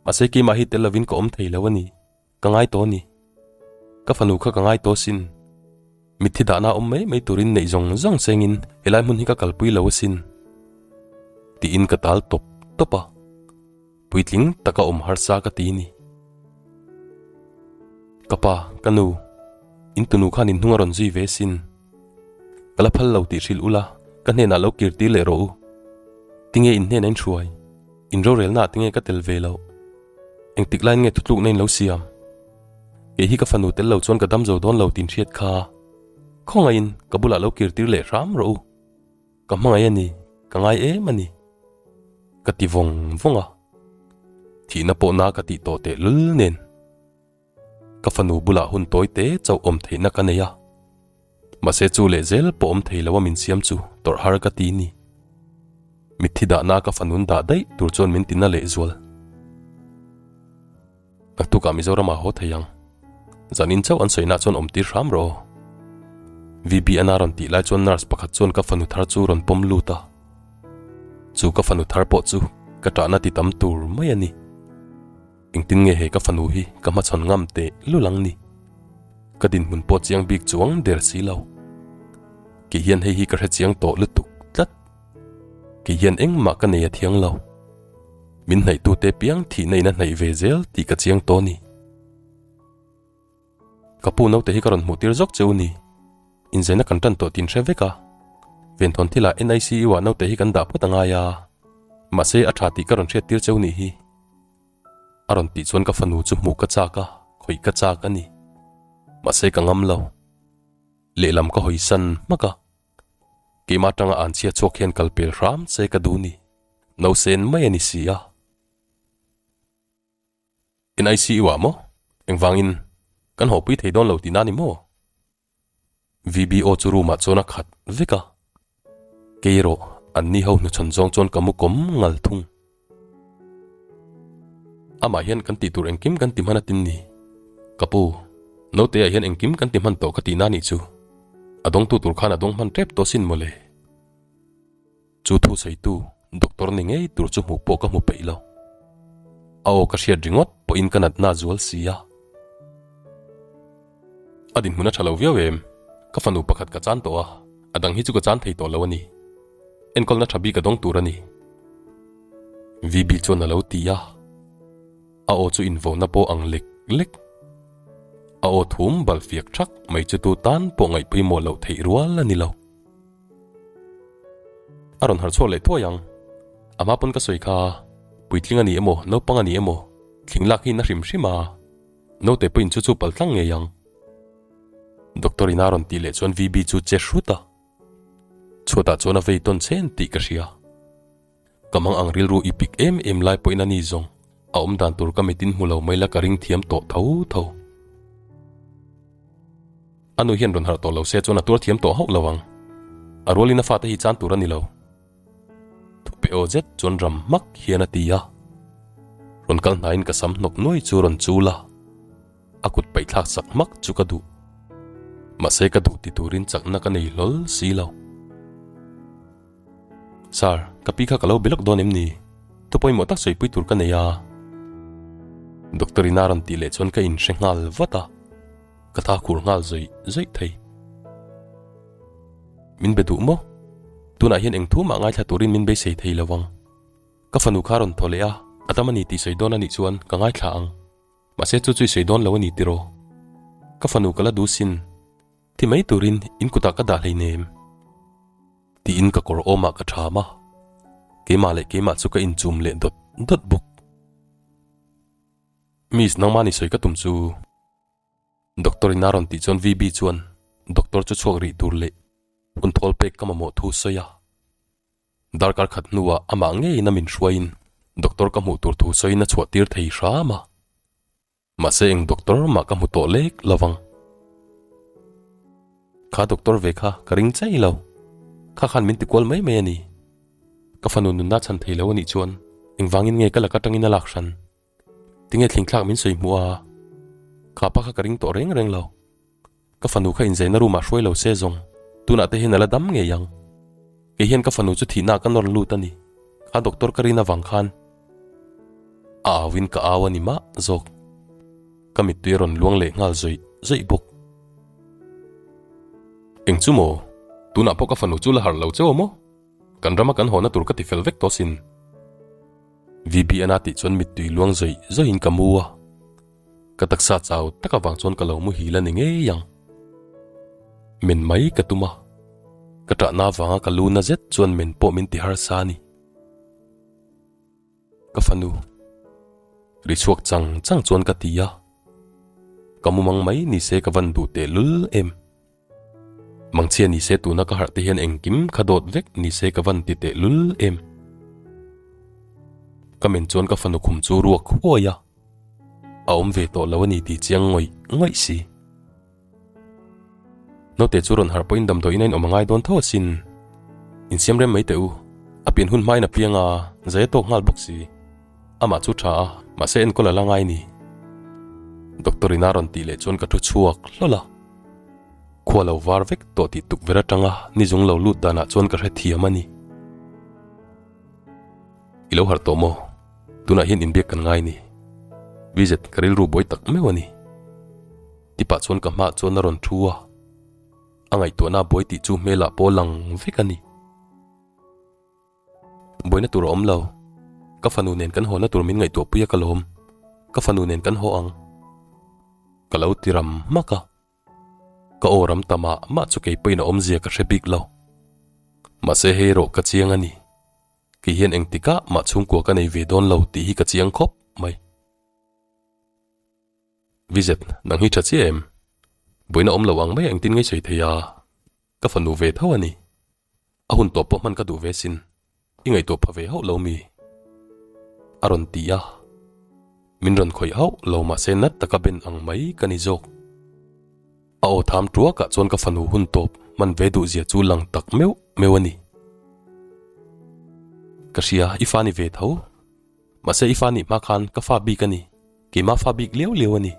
mahse keimah hi tel lovin ka awm thei lo a ni. Ka ngai tawh a ni. Ka fanu kha ka ngai tawh asin. Mitthi dahna awm mai mai turin neih zawng zawng chengin helai hmun hi ka kalpui lo asin. Tiin ka tal tawp tawp a. Puitling taka awm harsa ka ti ni. Ka pa, ka nu, in tunu khan in hnung a rawn zui ve sin. Ka la phal lo tih hrilh ula, ka hnenah lo kir tir leh rawh u. Tinge in hnenah in hruai? In rorelnaah tinge ka tel ve loh? Engtik laiin nge thutlukna in lo siam? Kei hi ka fanu tel lo chuan ka dam zo dawn lo tih in hriat kha. Khawngaihin ka bulah lo kir tir leh hram rawh u. Ka hmangaih a ni, ka ngai em a ni. Ka ti vawng vawng a. Thihna pawh na ka tih tawh teh lul nen. Ka fanu bulah hun tawi te chauh awm theihna ka nei a. Mahse chu leh zel pawh awm thei lo a min siam chu tawrh har ka ti ni. Mitthi dahna ka fanun dah daih tur chuan min tina leh zual. Naktukah Mizoramah haw thei ang. Zanin chauh an sawina chuan awm tir hram rawh aw. VBN a rawn tih lai chuan nurse pakhat chuan ka fanu thar chu rawn pawm lut a. Chu ka fanu thar pawh chu ka ṭahna ti tam tur mai a ni. Engtin nge he ka fanu hi ka hmachhawn ngam teh lul ang ni? Ka dinhmun pawh chiang bik chuang der si lo. Kei hian hei hi ka hre chiang tawh lutuk tlat. Kei hian engmah ka nei a thiang lo. Min hnaihtute piang thihna in a hnaih ve zel tih ka chiang tawh a ni. Ka pu naute hi ka rawn hmuh tir zawk che u ni. Inzaina kan tan tawh tin hre vek a. Venthawn thilah NICU ah naute hi kan dah phawt a ngai a. Mahse a tha tih ka rawn hriat tir che u nih hi. A rawn tih chuan ka fanu chu hmuh ka chak a, khawih ka chak a ni. Mahse ka ngam lo. Lehlam ka hawi san hmak a. Keimah atanga an chhia chhuak hian kal pel hram che ka duh ni. Nausen mai a ni si a. NICU ah maw? Engvangin? Kan hawhpui thei dawn lo tihna a ni maw? VBO chu room ah chuan a khat vek a. Kei erawh anni ho hnuchhawn zawng chuan ka mu kawm ngal thung. Amah hian kan tih tur engkim kan ti hman a tin ni. Ka pu, naute ah hian engkim kan ti hman tawh ka tihna a nih chu. A dawngtu tur khan a dawng hman tep tawh sin mawle. Chu thu sawitu doctor ni ngei tur chu hmuh pawh ka hmu peih lo. A aw ka hriat ringawt pawhin ka natna a zual si a. A dinhmun a tha lo viau em? Ka fanu pakhat ka chan tawh a, a dang hi chu ka chan thei tawh lo a ni. Enkawlna tha bik a dawng tur a ni. VB chuan a lo ti a. A aw chu invauna pawh ang lek lek. A aw thum bal fiak thak mai chu tu tan pawh ngaihpawimawh loh theih rual a ni lo. A rawn harh chhuak leh thuai ang. A hma pawn ka sawi kha, puitling a ni emaw, naupang a ni emaw, thling lak hi na hrim hrim a, naute pawhin chu chu pal tlang ngei ang. Doctor in a rawn tih leh chuan VB chu che hrut a, chhuatah chuan a vei tawn chen tih ka hria. Ka mang ang rilru i pik em em lai pawhin a ni zawng, a awm dan tur ka mitin hmu lo mai la ka ring thiam tawh tho tho. A nu hian rawn harh tawh lo se chuan a tuar thiam tawh hauh lo ang. A rualin a fate hi chan tur a ni lo. Thupe aw zet chuan ram hmak hian a ti a. Rawn kal hnaiin ka sam hnawk nuai chu rawn chul a. A kut paihthlak sak hmak chu ka duh. Mahse ka duh ti turin chakna ka nei hlawl si lo. Sir, ka pi kha ka lo be lawk dawn em ni? Thu pawimawh tak sawipui tur ka nei a. Doctor in a rawn tih leh chuan ka inhre nghal vat a. Ka tha khur nghal zawih zawih thei. Min be duh maw? Tunah hian eng thu mah ngaithla turin min beisei thei lo ang. Ka fanu kha rawn thaw leh a, a dam a ni tih sawi dawn a nih chuan ka ngaithla ang. Mahse chu chu i sawi dawn lo a ni tiraw? Ka fanu ka la duh sin. Thi mai turin in kutah ka dah hleinem. Tiin ka kawr awmah ka ṭham a, keimah leh keimah chu ka inchum leh dawt dawt bawk. Miss, nangmah ni sawi ka tum chu. Doctor in a rawn tih chuan VB chuan doctor chu chhuak rih tur leh hun thawl pek ka mamawh thu sawi a. Darkar khat hnuah amah ngeiin a min hruaiin doctor ka hmuh tur thu sawiin a chhuah tir thei hram a. Mahse eng doctor mah ka hmu tawh lek lo vang. Kha doctor ve kha ka ring chai lo. Kha khan min ti kual mai mai a ni. Ka fanu nunna chhan thei lo a nih chuan engvangin nge ka lak atangin a lak hran? Tinge thlingthlak min sawi hmuh a? Kha pa kha ka ring tawh reng reng lo. Ka fanu kha inzaina room ah hruai lo se zawng, tunah te hian a la dam ngei ang. Kei hian ka fanu chu thihna ah ka nawr lut a ni. Kha doctor ka rin avang khan a au in ka au a ni mah zawk. Ka mittui a rawn luang leh nghal zawih zawih bawk. Eng chu maw? Tunah pawh ka fanu chu la harh lo cheu a maw? Kan rama kan hawna tur ka ti fel vek tawh sin. VBN a tih chuan mittui luang zawih zawih in ka mu a. Ka taksa chau tak avang chuan ka lo muhil a ni ngei ang. Men mai ka tum a, ka ṭahna avanga ka lu na zet chuan men pawh min ti harsa a ni. Ka fanu, ri chhuak chang chang chuan ka ti a, ka mumang mai ni se ka van duh tehlul em. Mangchhia ni se tuna ka harh te hian engkim kha dawt vek ni se ka van ti teh lul em. Ka men chuan ka fanu khum chu ruak huai a, a awm ve tawh lo a ni tih chiang ngawih ngawih si. Naute chu rawn harh pawhin damdawiin a inawm a ngai dawn tho asin. Insiam rem mai teh u, a pian hun hmain a piang a, zai a tawk nghal bawk si. Amah chu tha a, mahse enkawl a la ngai ni. Doctor in a rawn tih leh chuan ka thu chhuak hlawl a. Khua lo var vek tawh tih tukverh atanga ni zung lo lut danah chuan ka hrethiam a ni. I lo harh tawh maw? Tunah hian inbiak kan ngai ni. Vizet ka rilru buai tak meuh a ni. Tipah chuan ka hmaah chuan a rawn thu a. A ngaihtuahna buai tih chu hmelah pawh lang vek a ni. Buaina tur a awm lo. Ka fanu nen kan hawna tur min ngaihtuah pui a ka lawm. Ka fanu nen kan haw ang. Ka lo ti ram hmak a. Ka aw ram ta mah mah chu kei pawhin a awmzia ka hre bik lo. Mahse hei erawh ka chiang a ni. Kei hian engtikah mah chhungkua ka nei ve dawn lo tih hi ka chiang khawp mai. Vizet, nang hi tha chiah em? Buaina awm lo ang mai a engtin ngei sawi thei a, ka fanu ve tho a ni. A hun tawp pawh hman ka duh ve sin, i ngaihtuah pha ve hauh lo mi? A rawn ti a, min rawn khawih hauh lo mahse nat taka ben ang mai ka ni zawk. A aw tham tuakah chuan ka fanu hun tawp hman ve duh zia chu lang tak meuh meuh a ni. Ka hria, i fa ni ve tho. Mahse i fa nih hma khan ka fa bik a ni, keimah fa bik liau liau a ni.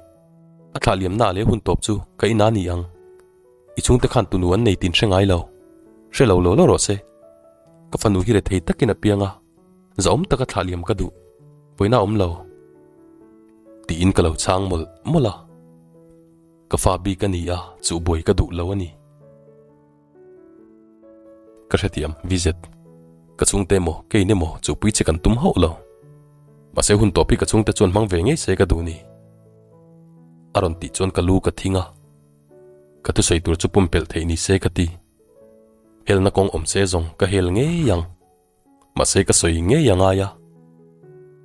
A thlah liamna leh hun tawp chu ka ina ni ang. I chhungte khan tunu an nei tin hre ngai lo. Hre lo law law rawh se. Ka fanu hi rethei takin a piang a, zahawm taka thlah liam ka duh. Vawiina awm lo. Tiin ka lo chhang mawlh mawlh a. Ka fa bik a ni a, chuh buai ka duh lo a ni. Ka hrethiam, VZ. Ka chhungte emaw, kei in emaw chuhpui che kan tum hauh lo. Mahse hun tawp hi ka chhungte chuan hmang ve ngei se ka duh ni. A rawn tih chuan ka lu ka thing a. Ka thusawi tur chu pumpelh theih ni se ka ti. Helna kawng awm se zawng ka hel ngei ang. Mahse ka sawi ngei a ngai a.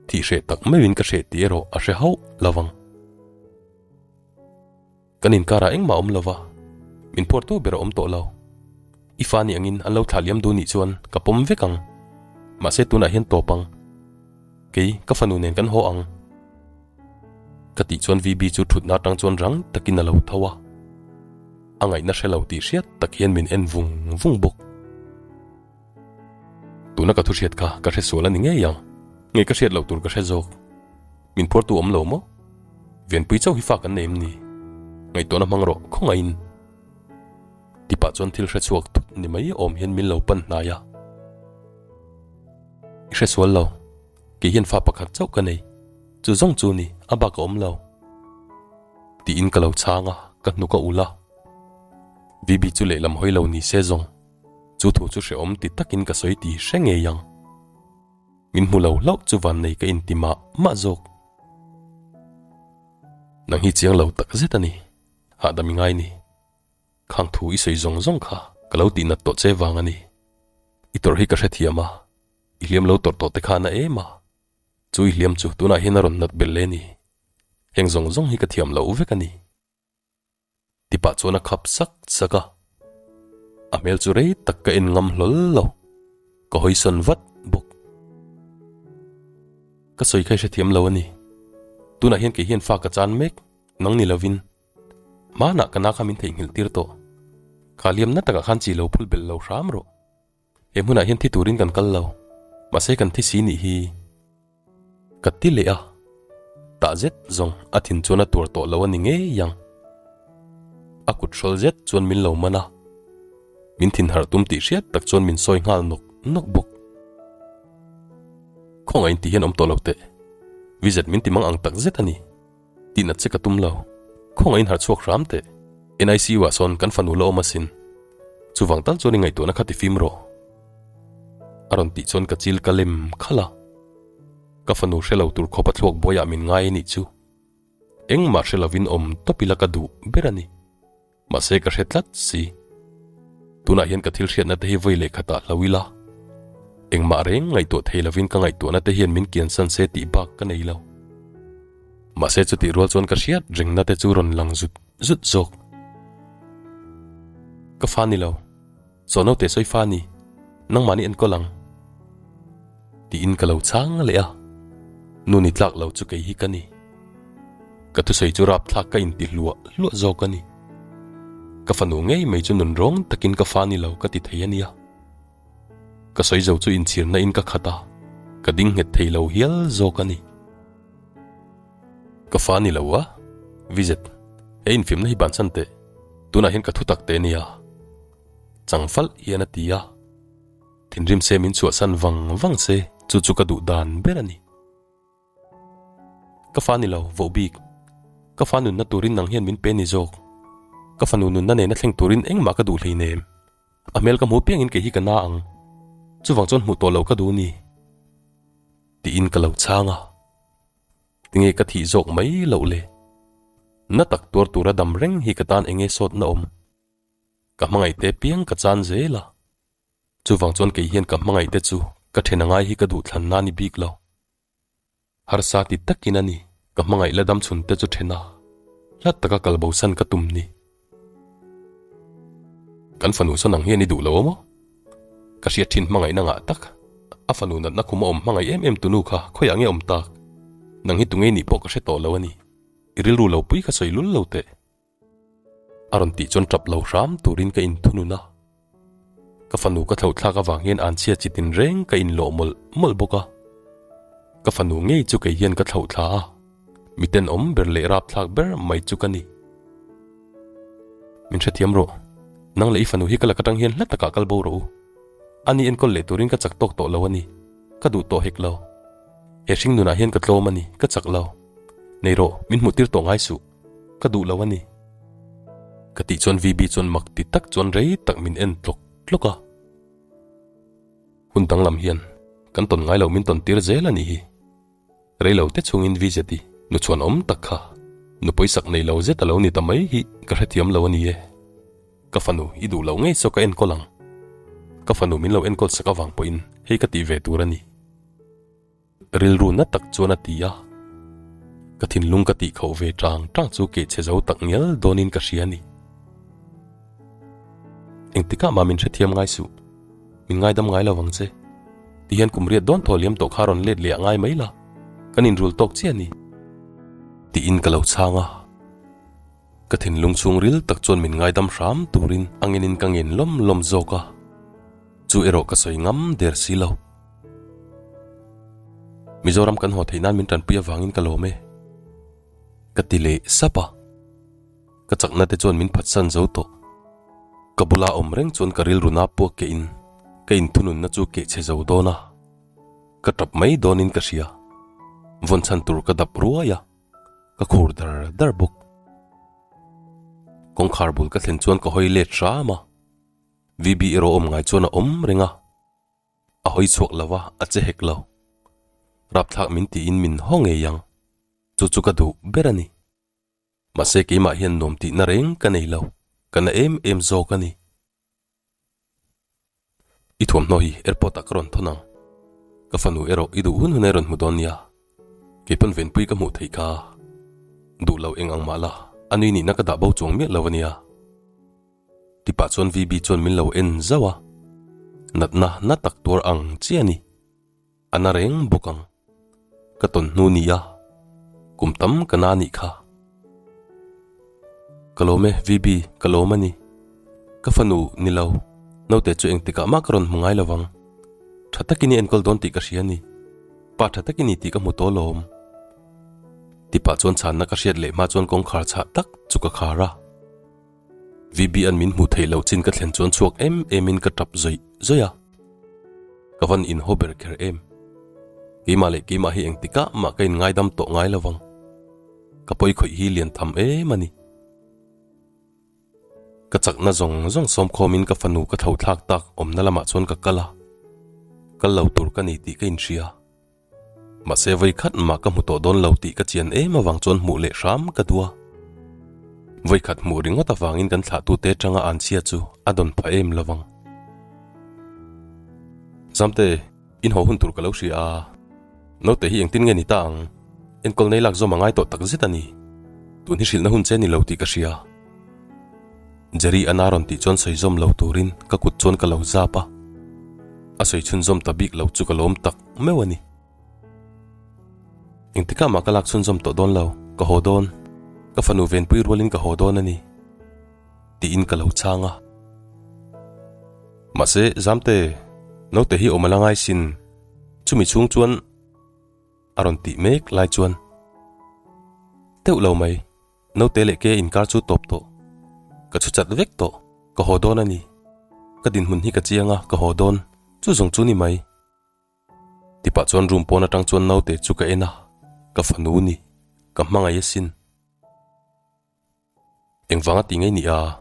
Thih hreh tak meuhin ka hreh tih erawh a hre hauh lo vang. Kan inkarah engmah awm lova, min phuartu ber a awm tawh lo. I fa nih angin an lo thlah liam duh nih chuan ka pawm vek ang. Mahse tunah hian tawp ang. Kei, ka fanu nen kan haw ang. Ka tih chuan VB chu thutna atang chuan rang takin a lo tho a. A ngaihna hre lo tih hriat tak hian min en vung vung bawk. Tuna ka thu hriat kha ka hre sual a ni ngei ang. Ngei ka hriat loh tur ka hre zawk. Min phuartu awm lo maw? Venpui chauh hi fa kan nei em ni? Ngaihtuahna hmang rawh, khawngaihin. Tipah chuan thil hre chhuak thut ni mai awm hian min lo pan hnai a. I hre sual lo, kei hian fa pakhat chauh ka nei. Chu zawng chu ni, a bak a awm lo. Tiin ka lo chhang a, ka hnuk a ulh a. VB chu lehlam hawi lo ni se zawng. Chu thu chu hrehawm ti takin ka sawi ti hre ngei ang. Min hmu lo hlauh chu vannei ka inti mah mah zawk. Nang hi chiang lo tak zet a ni, hahdam i ngai ni. Khang thu i sawi zawng zawng kha ka lo tih nat tawh che vang a ni. I tawrh hi ka hrethiam a, i hliam lo tawrh tawh te khan a em a. Chu i hliam chu tunah hian a rawn nat belh le ni. Heng zawng zawng hi ka thiam loh vek a ni. Tipah chuan a khap sak sak a, a hmel chu rei tak ka en ngam hlawl lo, ka hawisawn vat bawk. Ka sawi kha i hrethiam lo a ni, tunah hian kei hian fa ka chan mek, nang ni lovin. Hmanah ka na kha min theihnghilh tir tawh, kha hliamna takah khan chi lo phul belh lo hram rawh. He hmunah hian thi turin kan kal lo, mahse kan thi si nih hi. Ka ti leh a, tah zet zawng a thin chuan a tuar tawh lo a ni ngei ang. A kut hrawl zet chuan min lo man a, min thin harh tum tih hriat tak chuan min sawi nghal nawk nawk bawk. Khawngaih tih hian awm tawh lo teh, vizet min ti mang ang tak zet a ni. Tihnat che ka tum lo. Khawngaihin harh chhuak hram teh. NICU ah sawn kan fanu la awm asin. Chuvang tal chuan i ngaihtuahna kha ti fim rawh. A rawn tih chuan ka chil ka lem khalh a. Ka fanu hre lo tur khawp a thluak buaiah min ngai anih chu. Engmah hre lovin awm tawp ila ka duh ber a ni. Mahse ka hre tlat si. Tunah hian ka thil hriatna te hi vawi leh khatah hlo ila. Engmah reng ngaihtuah thei lovin ka ngaihtuahna te hian min kiansan se tih bak ka nei lo. Mahse chutih rual chuan ka hriat rengna te chu rawn lang zut zut zawk. Ka fa ni lo. Chaw naute sawi fa ni. Nangmahni enkawl ang. Tiin ka lo chhang leh a. Nu ni tlak lo chu kei hi ka ni. Ka thusawi chu rapthlak ka inti hluah hluah zawk a ni. Ka fanu ngei mai chu nun rawng takin ka fa ni lo ka ti thei a nia. Ka sawi zo chu inchhirna in ka khat a, ka ding nghet thei lo hial zawk a ni. Ka fa ni lo a, Vizet, he infiamna hi bansan teh, tunah hian ka thu tak teh nia. Chang falh hian a ti a, thinrim se min chhuahsan vang vang se chu chu ka duh dan ber a ni. Ka fa ni lo, voh bik. Ka fa nunna turin nang hian min pe ni zawk. Ka fanu nunna nena thleng turin engmah ka duh hleinem. A hmel ka hmu piangin kei hi ka na ang. Chuvang chuan hmuh tawh loh ka duh ni. Tiin ka lo chhang a. Tinge ka thih zawk mai loh le? Na tak tuar tura dam reng hi ka tan enge sawtna awm? Ka hmangaihte piang ka chan zel a. Chuvang chuan kei hian ka hmangaihte chu ka then angai hi ka duh thlan na ni bik lo. Harsa ti takin a ni ka hmangaih la dam chhun te chu then a, hla taka kal bosan ka tum ni. Kan fanu sawn ang hian i duh lo awm aw? Ka hriat thin hmangaihna ngah tak, a fanu natna khum a awm hmangaih em em tunu kha khawiah nge awm tak? Nang hi tunge nih pawh ka hre tawh lo a ni. I rilru lo pui kha sawi lul lo teh. A rawn tih chuan tap lo hram turin ka inthunun a. Ka fanu ka thlo thlak avang hian anchhia chi tin reng ka inlawh mawlh mawlh bawk a. Ka fanu ngei chu kei hian ka thlo thla a, mi tenawm ber leh rapthlak ber mai chu ka ni. Min hrethiam rawh, nang leh i fanu hi ka lak atang hian hla takah kal bo rawh u. Ani enkawl leh turin ka chak tawk tawh lo a ni, ka duh tawh hek lo. He hring nunah hian ka tlawm a ni, ka chak lo. Nei rawh, min hmuh tir tawh ngai suh. Ka duh lo a ni. Ka tih chuan VB chuan mak ti tak chuan rei tak min en tlawk tlawk a. Hun danglam hian kan tawn ngai lo min tawn tir zel a nih hi. Rei lo te chungin VZ i nu chhuan awm tak kha nu pawisak nei lo zet a lo ni ta mai hi ka hrethiam lo a ni e. Ka fanu i duh loh ngei saw ka enkawl ang. Ka fanu min lo enkawl sak avang pawhin hei ka tih ve tur a ni. Rilru na tak chuan a ti a, ka thinlung ka tih khauh ve tang tang chu keh chhe zo tak ngial dawnin ka hria a ni. Engtikah mah min hrethiam ngai suh, min ngaidam ngai lo vang che. Tihian kum riat dawn thaw liam tawh kha rawn let leh a ngai mai la, kan inrul tawk chiah a ni. Tiin ka lo chhang a, ka thinlung chhungril tak chuan min ngaidam hram turin a ngenin ka ngen lawm lawm zawk a, chu erawh ka sawi ngam der si lo. Mizoram kan haw theih nan min tanpui avangin ka lawm e. Ka ti leh sap a. Ka chakna te chuan min phatsan zo tawh. Ka bula awm reng chuan ka rilru na puak keh in ka inthununna chu keh chhe zo dawn a. Ka tap mai dawnin ka hria. Vawn chhan tur ka dap ruai a. Ka khur dar dar bawk. Kawngkhar bul ka thlen chuan ka hawi let hram a. VB erawh awm ngai chuan a awm reng a. A hawi chhuak lo a, a che hek lo. Rapthlak min tiin min haw ngei ang. Chu chu ka duh ber a ni. Mahse keimah hian nuam tihna reng ka nei lo, ka na em em zawk a ni. I thuamhnaw hi airport ah ka rawn thawn ang. Ka fanu erawh i duh hun hun a i rawn hmu dawn nia. Keipawn venpui ka hmuh theih kha. Duh lo eng ang mah la, a nui nihna ka dah bo chuang miah lo a nia. Tipah chuan VB chuan min lo en zauh a, natna na tak tuar ang chiah a ni. A na reng bawk ang. Ka tawn hnu ni a, kum tam ka na nih kha. Ka lawm e VB, ka lawm a ni. Ka fanu ni lo, naute chu engtikah mah ka rawn hmu ngai lo vang. Tha takin i enkawl dawn tih ka hria a ni. Pa tha takin i tih ka hmu tawh lawm. Tipah chuan chhanna ka hriat leh hma chuan kawngkhar chhah tak chu ka khar a. VB-a'n min hmuh theih loh chin ka thlen chuan chhuak em emin ka tap zawih zawih a. Ka van inhaw ber kher em. Keimah leh keimah hi engtikah mah ka inngaidam tawh ngai lo vang. Ka pawi khawih hi lian tham em a ni. Ka chakna zawng zawng sawmkhawmin ka fanu ka thlo thlak tak awmna lamah chuan ka kal a. Kal lo tur ka ni tih ka inhria. Mahse vawi khat mah ka hmu tawh dawn lo tih ka chian em avang chuan hmuh leh hram ka duh a. Vawi khat hmuh ringawt avangin kan thlahtute atanga an chhia chu a dawn pha em lovang. Zamte, in haw hun tur ka lo hria a. Naute hi engtin nge ni ta ang? Enkawl nei lak zawm a ngai tawh tak zet a ni. Tun hi hrilhna hun che ni lo tih ka hria. Jerry a na rawn tih chuan sawi zawm lo turin ka kut chuan ka lo zap a. A sawi chhunzawm ta bik lo chu ka lawm tak meuh a ni. Engtikah mah ka lak chhunzawm tawh dawn lo, ka haw dawn. Ka fanu venpui rualin ka haw dawn a ni. Tiin ka lo chhang a. Mahse, Zamte, naute hi awm a la ngai sin. Chumi chhung chuan a rawn tih mek lai chuan teuh lo mai. Naute leh ke inkar chu tawp tawh. Ka chhu chat vek tawh. Ka haw dawn a ni. Ka dinhmun hi ka chiang a, ka haw dawn. Chu zawng chu ni mai. Tipah chuan room pawn atang chuan naute chu ka en a, ka fanu ni, ka hmangaih asin. Engvanga ti ngei ni a?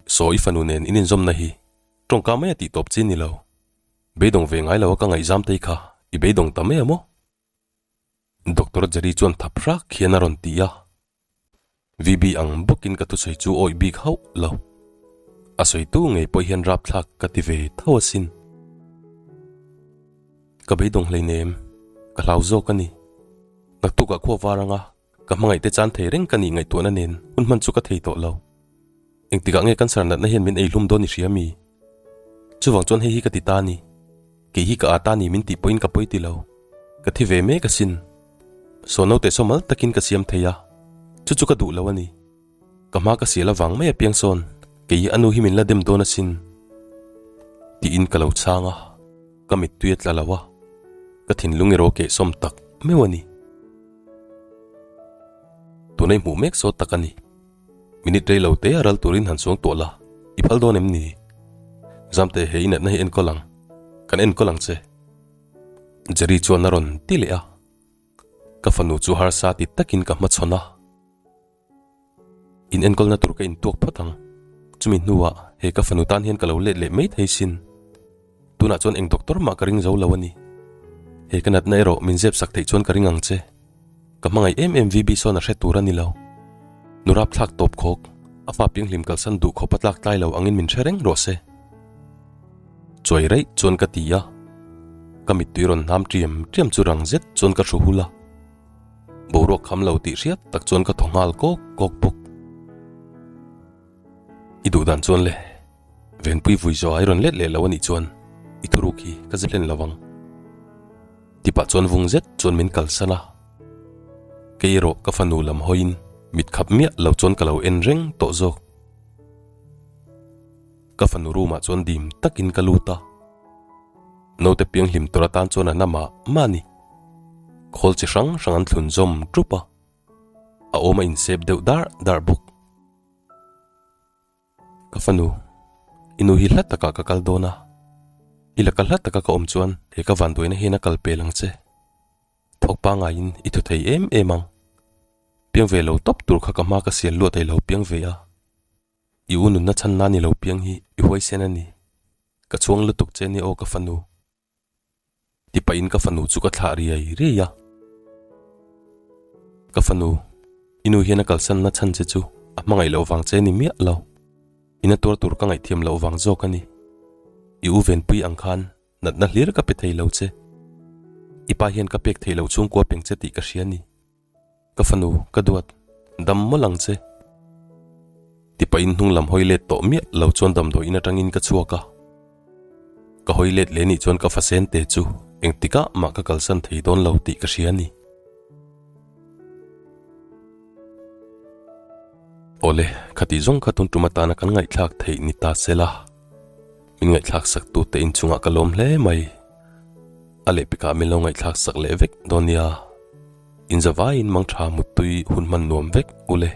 Saw i fanu nen in inzawmna hi tawngka mai a tih tawp chi ni lo. Beidawng ve ngai lo a ka ngaihzam tei kha i beidawng ta mai a maw? Doctor Jerry chuan thap hrak hian a rawn ti a. VB ang bawkin ka thusawi chu awih bik hauh lo. A sawitu ngei pawh hian rapthlak ka ti ve tho asin. Ka beidawng hleinem, ka hlau zawk a ni. Naktukah khua var anga ka hmangaih te chan thei reng ka nih ngaihtuahna nen hun hman chu ka thei tawh lo. Engtikah nge cancer natna hian min ei hlum dawn i hria mi? Chuvang chuan hei hi ka ti ta a ni. Kei hi ka â ta ni min tih pawhin ka pawi ti lo. Ka thi ve mek asin. Saw naute saw mal takin ka siam thei a, chu chu ka duh lo a ni. Ka hma ka sial avang mai apiang sawn kei hi a nu hi min la dem dawn asin. Tiin ka lo chhang a, ka mittui a tla lo a, ka thinlung erawh keh sawm tak meuh a ni. Tunah i hmuh mek saw tak a ni. Minute rei lo te a ral turin han chuang tawh la, i phal dawn em ni? Zamte he i natna hi enkawl ang, kan enkawl ang che. Jerry chuan a rawn ti leh a, ka fanu chu harsa ti takin ka hmachhawn a. In enkawlna tur ka intuak phawt ang, chumi hnuah he ka fanu tan hian ka lo let leh mai thei sin. Tunah chuan eng doctor mah ka ring zo lo a ni. He ka natna erawh min zep sak theih chuan ka ring ang che. Ka hmangaih em em VB sawn a hre tur a ni lo. Nu rapthlak tawp khawk, a fa pianghlim kalsan duh khawp a tlak tlai lo angin min hre reng rawh se. Chuai reih chuan ka ti a, ka mittui rawn hnam ṭiam ṭiam chu rang zet chuan ka hru hul a. Boruak kham lo tih hriat tak chuan ka thaw nghal kawk kawk bawk. I duh dan chuan le, Venpui vui zawh a i rawn let leh lo a nih chuan i thuruk hi ka zep hlen lo ang. Tipah chuan vung zet chuan min kalsan a. Kei erawh ka fanu lam hawiin mit khap miah lo chuan ka lo en reng tawh zawk. Ka fanu room ah chuan dim takin ka lut a. Naute pianghlim tur atan chuan a na mah mah a ni. Khawl chi hrang hrang an thlun zawm ṭup a. A awm a insep deuh dar dar bawk. Ka fanu, i nu hi hla takah ka kal dawn a. I laka hla taka ka awm chuan he ka vanduaina hian a kal pel ang che. Thawk pangaiin i thu thei em em ang. Piang ve lo tawp tur kha ka hma ka sial luat ei lo piang ve a. I u nunna chhan nan i lo piang hi i huaisen a ni. Ka chhuang lutuk che nia aw ka fanu. Ti pahin ka fanu chu ka thlah riai riai a. Ka fanu, i nu hian a kalsanna chhan che chu a hmangaih loh vang che ni miah lo. Ina tuar tur ka ngaihthiam loh vang zawk a ni. I u Venpui ang khan natna hlir ka pe thei lo che. I pa hian ka pek thei lo chhungkua peng che tih ka hria ni. Ka fanu, ka duat, dam mawlh ang che. Ti pahin hnung lam hawi let tawh miah lo chuan damdawi in atangin ka chhuak a. Ka hawi let leh nih chuan ka fasen te chu engtikah mah ka kalsan thei dawn lo tih ka hria a ni. Awle, khatih zawng kha tun tum atana kan ngaihthlak theih ni ta sela. Min ngaihthlak sak tute inchungah ka lawm hle mai. A lehpekah min lo ngaihthlak sak leh vek dawn nia. Inzavaiin mangtha muttui hun hman nuam vek ule.